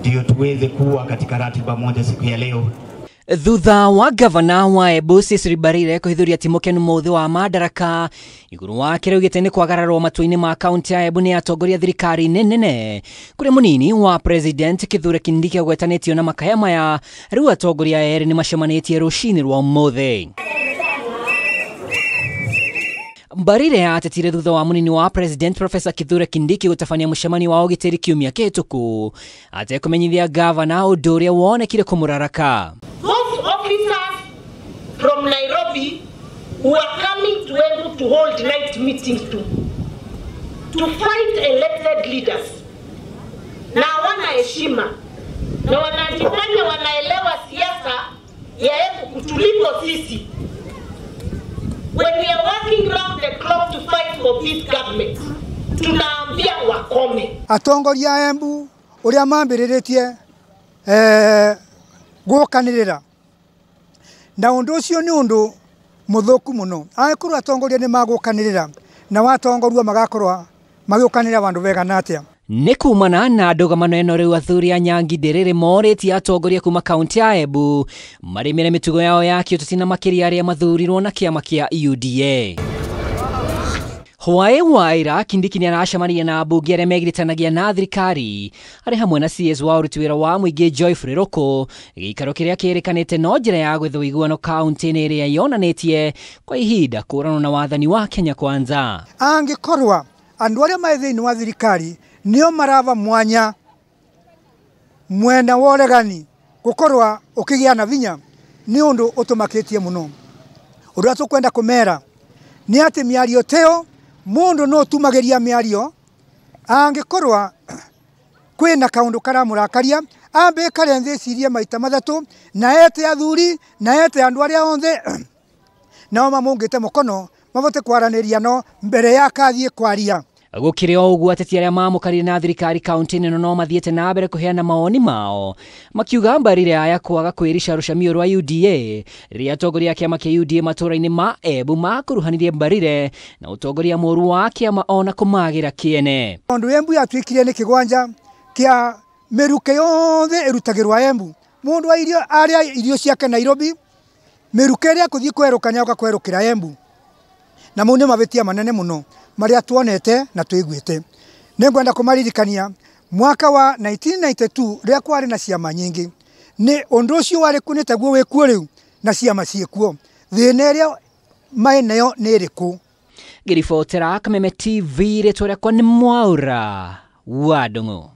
Ndio tuweze kuwa katika ratiba moja siku ya leo. Thutha wa gavana wa Embu Cecily Mbarire kuhithuria ti mukenu muthi wa madaraka iguru wa kĩrĩa augĩte nĩ kwagararwo matua-inĩ ma kaunti ya Embu nĩ atongoria thirikari-inĩ nene kũrĩa mũnini wa president Kithure Kindiki agwetanĩtio na makaya maya. Rĩu atongoria erĩ nĩ macemanĩtie rũcinĩ rwa ũmũthĩ. Mbarire atetire thutha wa munini wa president Professor Kithure Kindiki gũtabania mũcemanio wa ũgitĩri kiumia kĩhĩtũku atekũmenyithia gavana ũndũ ũrĩa wonekire kũmũraraka. Those officers from Nairobi who are coming to Embu to hold night meetings to fight elected leaders. Na hawana heshima na wanajifanya wanaelewa siasa ya Embu kutuliko sisi. When we are working round the clock to fight for this government, tunaambia wakome. Atongoria a Embu uria mambiriretie gukanirira na undu ucio ni undu muthuku muno. Angikorwo atongoria ni magukanirira na watongorua magakorwa magiukanirira bandu begana atia. Nĩ kumana na ndũgamano ĩno rĩu athuri a Nyangi Ndĩrĩrĩ morĩtie atongoria kuma kaunti ya Embu marĩmĩre mĩtugo yao ya kĩũteti na makĩria arĩa mathurirwo na kĩama kĩa UDA. Hwaĩ wa ira Kindiki nĩaracemania na ambunge arĩa megiritanagia na thirikari arĩ hamwe na CS wa ũruti wĩra wa mũingĩ Joy Furĩrũkũ, gĩikaro kĩrĩa kĩrĩkanĩte no njĩra ya gwetha ũiguano kaunti-inĩ ĩrĩa yonanĩtie kwa ihinda kũũranwo na wathani wa Kenya Kwanza. Angĩkorwa andũ arĩa marĩ thĩinĩ wa thirikari nĩo marava mwanya mwena wa ũregani gũkorwa ũkĩgĩa na vinya nĩ ũndũ ũtũmakĩtie mũno. Ũndũ ũrĩa tũkwenda kũmera nĩ atĩ mĩario teo mundu no tumagiria miario angikorwa kwina kaundu karamurakaria ambe kare nthi cirie maita mathatu na ete athuri na ete andu aria onthe nao mamungite mukono mabote kwaraniria no mbere ya kathie kwaria. Gũkĩrĩ o ũguo ateti arĩa mamũkarire na thirikari kaunti-inĩ ĩno no mathiĩte na mbere kũheana mawoni mao makiuga Mbarire aya kwaga kwĩrica rũcamio rwa UDA rĩrĩa atongoria a kĩama kĩa UDA matũũra-inĩ ma Embu makuruhanirie Mbarire na ũtongoria mũũru wa kĩama ona kũmagĩra kĩene. Tondu Embu yatuĩkire nĩ kĩgwanja kĩa mĩruke yothe ĩrutagĩrwa Embu. Mũndũ wa irio arĩa irio ciake Nairobi mĩruke ĩrĩa kũthiĩ kwerũka nĩoka kwerũkĩra Embu na mau nĩ mavĩtia manene mũno maria tuonete na twiguite. Nĩngwenda kũmaririkania mwaka wa 1992 rĩrĩa kwarĩ na ciama nyingĩ nĩ ũndũ ũcio warĩ kuo nĩ taguo wĩkuo rĩu na ciama ciĩkuo. Thĩna ĩrĩa maĩ nayo nĩ ĩrĩkũ? Ngĩribotera Kameme TV rĩtwa rĩakwa nĩ Mwaura wa Ndung'u.